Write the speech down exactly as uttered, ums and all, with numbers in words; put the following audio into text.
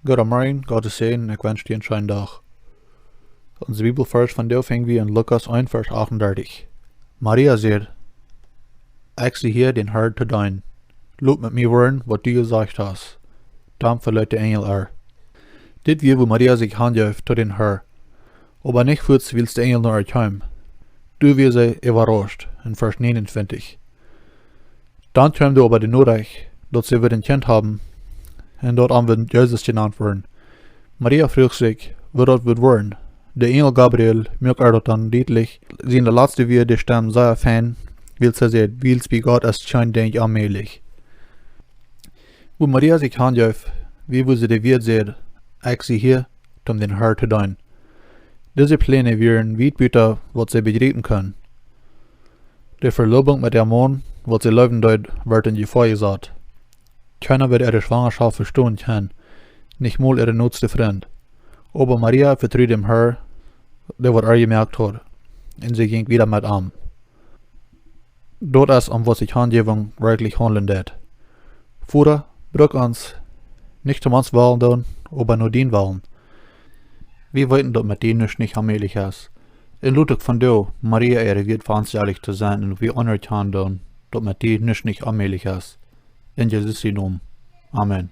Goodemorjen, Gott sien Säajen, ekj wensch die een scheenen Dach. Onse Bibelvarsch vondoag finj wie en Lukas eent, Varsch achtundartich. Maria säd: "Ekj sie hia, dän Herrn to deenen. Lot met mie woaren, waut du jesajcht hast." Dan veleet de Enjel äa. Dit wia, woo Maria sikj hanjeef to dän Herrn. Oba nich fuaz, wiels de Enjel no äa kjeem. Doa wia see äwarauscht, en Varsch neenuntwintich. Dan kjeem doa oba de Norecht, daut see wudd een Kjint haben, un daut am wudd Jesus jenant woaren. Maria fruach sikj, woo daut wudd woaren. De Enjel Gabriel muak äa daut dan dietlich, siene latste Wieed, dee stemden sea fein, wiels hee säd: "Wiels bie Gott es kjeen Dinkj onmäajlich." Woo Maria sikj hanjeef, wia, woo see de Wieed säd: "Ekj sie hia, om dän Herrn to deenen." Dise Pläne wieren wiet buta, waut see bejriepen kunn. De Velofunk met äa Maun, waut see leewen deed, wort en Jefoa jesat. Kjeena wudd äare Schwangerschaft vestonen kjennen, nich mol äa noodsta Frint. Oba Maria vetrud däm Herrn, dee waut äa jemoakt haud, un see jinkj wieda met am. Daut es, om waut sikj Hanjäwunk werkjlich haundlen deit. Voda, bruck ons, nich om ons Wellen doonen, oba no dienen Wellen. Wie weeten, daut met die nuscht nich onmäajlich es. Un lot uk vondoag Maria äare Wieed fa ons jäajlich to sennen un wie aunerkjanen doonen, daut met die nuscht nich onmäajlich es. En Jesus sien Nomen. Amen.